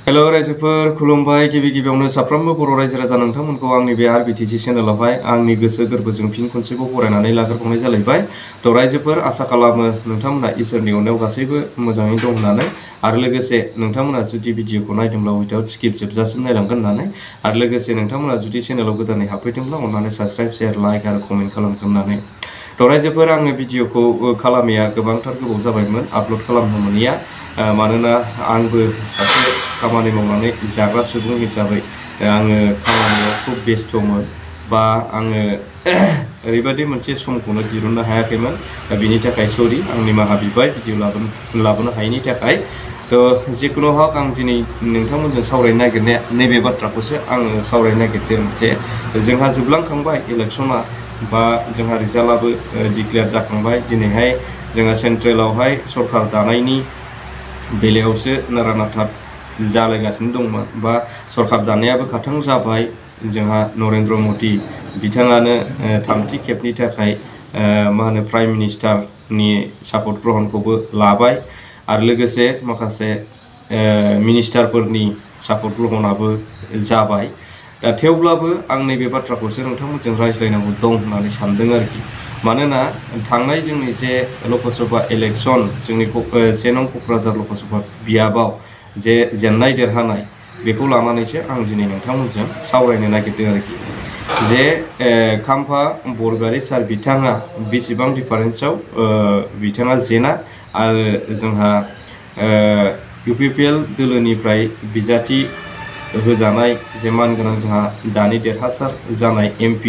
Hello रायजोफोर खुलुमबाय गिबि गिबियावनो साफ्रोमबो बर' रायजो राजा नोंथांमोनखौ आंनि बे आरबिटिसि चेनेलावहाय आंनि गोसो गोरबोजों फिन खनसेबाव बरायनानै लाग्रोबावनाय जालायबाय। थ' रायजोफोर आसा खालामो नोंथांमोना इसोरनि अननायाव गासैबो मोजाङै दं होननानै आरो लोगोसे नोंथांमोना जुदि भिडिअखौ नायदोंब्ला उइदाउट स्किप जोबजासिम नायलांगोन होननानै आरो लोगोसे नोंथांमोना जुदि चेनेलाव गोदानै हाबफैदोंब्ला अननानै साबस्क्राइब शेयार लाइक आरो कमेन्ट खालामगोन होननानै। थ' रायजोफोर आङो भिडिअखौ खालामैया गोबांथार गोबाव जाबायमोन आपल'ड खालामनो मोनैया मानोना आंबो सासे खामानि मावनानै जाग्रा सुबुं हिसाबै आङो खामानियाव खुब बेस्थ'मोन बा आङो ओरैबायदि मोनसे समखौनो दिरुननो हायाखैमोन। दा बिनि थाखाय सरि आं निमाहा बिबाय भिडिअ लाबोनो हायैनि थाखाय। थ' जिखुनु हक आं दिनै नोंथांमोनजों सावरायनो नागिरनाया नैबे बाथ्राखौसो आङो सावरायनो नागिरदों जे जोंहा जोबलांखांबाय इलेक्सना बा जोंहा रिजाल्टआबो डिक्लेयार जाखांबाय। दिनैहाय जोंहा सेन्ट्रेलावहाय सरकार दानायनि बेलायावसो नारा-नाथा जालायगासिनो दंमोन बा सरकार दानायाबो खाथां जाबाय। जोंहा नरेन्द्र मदि बिथाङानो थामथि खेबनि थाखाय प्राइम मिनिस्टारनि सापर्ट ग्रहणखौबो लाबाय आरो लोगोसे माखासे मिनिस्टारफोरनि सापर्ट ग्रहणाबो जाबाय। दा थेवब्लाबो आं नैबे बाथ्राखौसो नोंथांमोनजों रायज्लायनांगौ दं होननानै सानदों आरोखि। मानोना थांनाय जोंनि जे लकसभा इलेक्सन जोंनि 1 नं क'क्राझार लकसभा बियाबाव जे जेननाय देरहानाय बेखौ लानानैसो आं दिनै नोंथांमोनजों सावरायनो नागिरदों आरोखि। जे खाम्फा बरग'यारि सार बिथाङा बेसेबां डिफारेन्सआव बिथाङा जेना आरो जोंहा UPPL दोलोनिफ्राय बिजाथि होजानाय जे मानगोनां जोंहा दानि देरहासार जानाय MP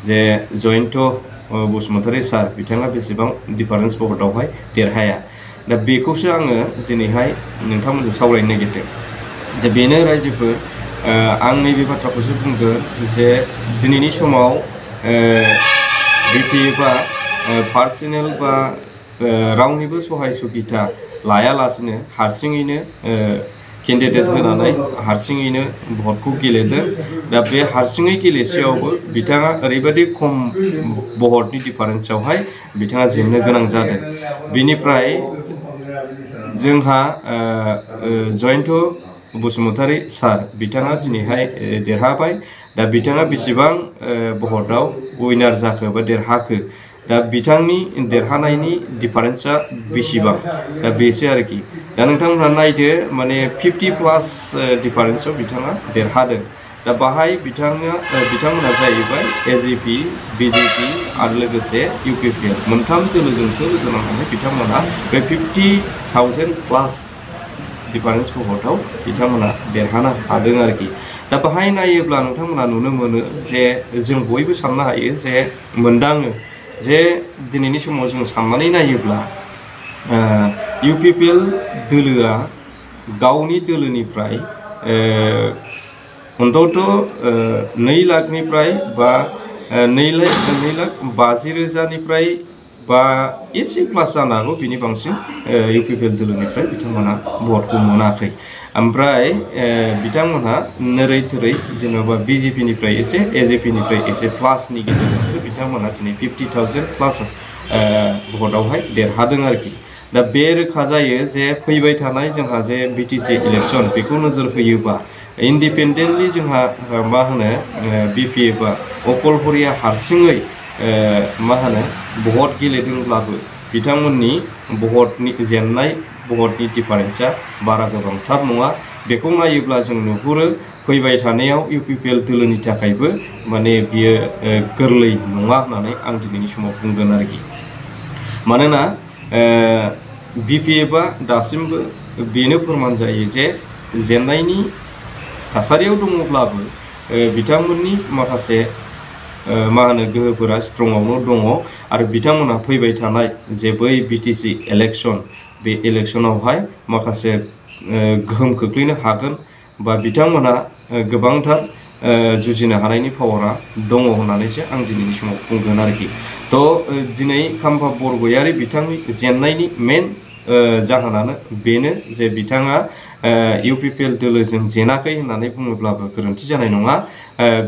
जे जयन्त बसुमतारी सार बिथाङा बेसेबां डिफारेन्स भटआवहाय देरहाया। दा बेखौसो आङो दिनैहाय नोंथांमोनजों सावरायनो नागिरदों। जे बेनो रायजोफोर आं नैबे बाथ्राखौसो बुंगोन जे दिनैनि समाव BPF आ पार्सनेल बा रावनिबो सहाय सुबिदा लायालासिनो हारसिङैनो केन्डिडेट होनानै हारसिङैनो भटखौ गेलेदों। दा बे हारसिङै गेलेसेयावबो बिथाङा ओरैबायदि खम भटनि डिफारेन्सआवहाय बिथाङा जेननो गोनां जादों। बिनिफ्राय जोंहा जयन्त बसुमतारी सार बिथाङा दिनैहाय देरहाबाय। दा बिथाङा बेसेबां भटआव उइनार जाखो बा देरहाखो दा बिथांनि देरहानायनि डिफारेन्सआ बेसेबां दा बेसो आरोखि। दा नोंथांमोनहा नायदो माने 50+ डिफारेन्सआव बिथाङा देरहादों। दा बाहाय बिथांमोना जाहैबाय AJP BJP आरो लोगोसे UPPL मोनथाम दोलोजोंसो लोगो नांनानै बिथांमोना बे 50,000+ डिफारेन्स भटआव बिथांमोना देरहानो हादों आरोखि। दा बाहाय नायोब्ला नोंथांमोना नुनो मोनो जे जों बयबो साननो हायो जे मोनदाङो जे दिनैनि समाव जों साननानै नायोब्ला UPPL दोलोआ गावनि दोलोनिफ्राय अन्तत 2 लाखनिफ्राय बा 2,50,000निफ्राय बा एसे प्लास जानो हागौ बिनि बांसिन UPPL दोलोनिफ्राय बिथांमोना भटखौ मोनाखै। ओमफ्राय बिथांमोनहा नोरै थोरै जेन'बा BJPनिफ्राय एसे AJPनिफ्राय एसे प्लासनि गेजेरजोंसो बिथांमोना दिनै 50,000+ भटआवहाय देरहादों आरोखि। दा बे रोखा जायो जे फैबाय थानाय जोंहा जे BTC इलेक्सन बेखौ नोजोर होयोबा इन्डिपेन्डेन्टलि जोंहा BPF आ अकलहरिया हारसिङै भट गेलेदोंब्लाबो बिथांमोननि भटनि जेननाय भटनि डिफारेन्सआ बारा गोबांथार नङा। बेखौ नायोब्ला जों नुहुरो फैबाय थानायाव UPPL दोलोनि थाखायबो माने बियो गोरलै नङा होननानै आं दिनैनि समाव बुंगोन आरोखि। मानोना BPF आ दासिमबो बेनो फोरमान जायो जे जेननायनि थासारियाव दङब्लाबो बिथांमोननि माखासे गोहोफोरा स्ट्रंआवनो दङ आरो बिथांमोनहा फैबाय थानाय जे बै BTC इलेक्सन बे इलेक्सनावहाय माखासे गोहोम खोख्लैनो हागोन बा बिथांमोनहा गोबांथार जुजिनो हानायनि पावारा दङ होननानैसो आं दिनैनि समाव बुंगोन आरोखि। थ' दिनै खाम्फा बरग'यारि बिथांनि जेननायनि मेन जाहोनानो बेनो जे बिथाङा UPPL दोलोजों जेनाखै होननानै बुङोब्लाबो गोरोन्थि जानाय नङा।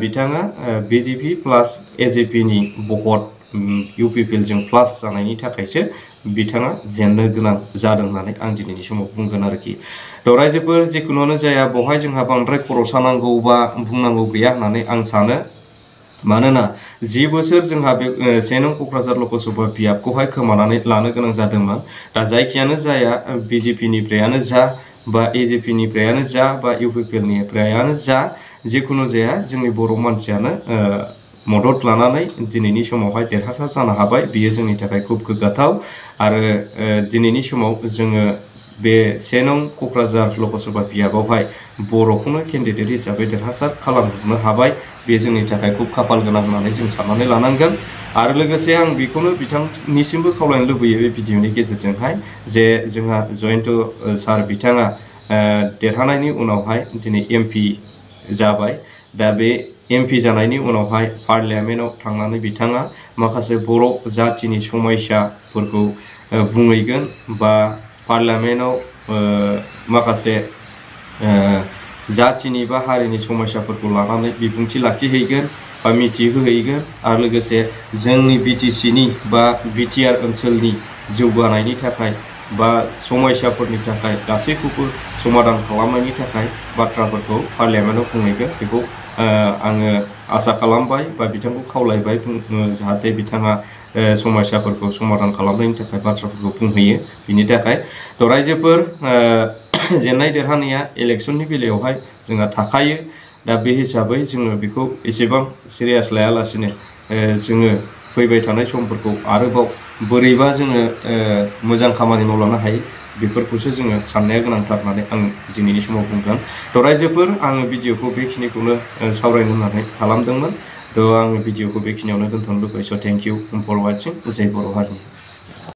बिथाङा BJP प्लास AJPनि भट UPPL जों प्लास जानायनि थाखायसो बिथाङा जेननो गोनां जादों होननानै आं दिनैनि समाव बुंगोन आरोखि। थ' रायजोफोर जिखुनुआनो जाया बेवहाय जोंहा बांद्राय खर' सानांगौ बा बुंनांगौ गैया होननानै आं सानो। मानोना 10 बोसोर जोंहा बे 1 नं क'क्राझार लकसभा बियाबखौहाय खोमानानै लानो गोनां जादोंमोन। दा जायखियानो जाया बिजेपिनिफ्रायानो जा बा एजेपिनिफ्रायानो जा बा इउपिपिएलनिफ्रायानो जा जिखुनु जाया जोंनि बर' मानसियानो मदद लानानै दिनैनि समावहाय देरहासार जानो हाबाय। बियो जोंनि थाखाय खुब गोग्गाथाव आरो दिनैनि समाव जोङो बे 1 नं क'क्राझार लकसभा बियाबावहाय बर'खौनो केन्डिडेट हिसाबै देरहासार खालामनो हाबाय। बे जोंनि थाखाय खुब खाफाल गोनां होननानै जों साननानै लानांगोन। आरो लोगोसे आं बेखौनो बिथांनिसिमबो खावलायनो लुबैयो बे भिडिअनि गेजेरजोंहाय जे जोंहा जयन्त सार बिथाङा देरहानायनि उनावहाय दिनै MP जाबाय। दा बे MP जानायनि उनावहाय पार्लियामेन्टआव थांनानै बिथाङा माखासे बर' जाथिनि समयसाफोरखौ बुंहैगोन बा पार्लियामेन्टआव माखासे जाथिनि बा हारिनि समयसाफोरखौ लानानै बिबुंथि लाखिहैगोन बा मिथिहोहैगोन। आरो लोगोसे जोंनि BTCनि बा BTR ओनसोलनि जौगानायनि थाखाय बा समयसाफोरनि थाखाय गासैखौबो समाधान खालामनायनि थाखाय बाथ्राफोरखौ पार्लियामेन्टआव बुंहैगोन। बेखौ आङो आसा खालामबाय बा बिथांखौ खावलायबाय जाहाथे बिथाङा समयसाफोरखौ समाधान खालामनायनि थाखाय बाथ्राफोरखौ बुंहैयो। बिनि थाखाय थ' रायजोफोर जेननाय देरहानाया इलेक्सननि बेलायावहाय जोंहा थाखायो। दा बे हिसाबै जोङो बेखौ एसेबां सिरियास लायालासिनो जोङो फैबाय थानाय समफोरखौ आरोबाव बोरैबा जोङो मोजां खामानि मावलांनो हायो बेफोरखौसो जोङो साननाया गोनांथार होननानै आं दिनैनि समाव बुंगोन। थ' रायजोफोर आङो भिडिअखौ बेखिनिखौनो सावरायनो होननानै खालामदोंमोन। थ' आङो भिडिअखौ बेखिनियावनो दोनथ'नो लुबैयो। स' थेंक इउ फर वाचिं। जय बर' हारि।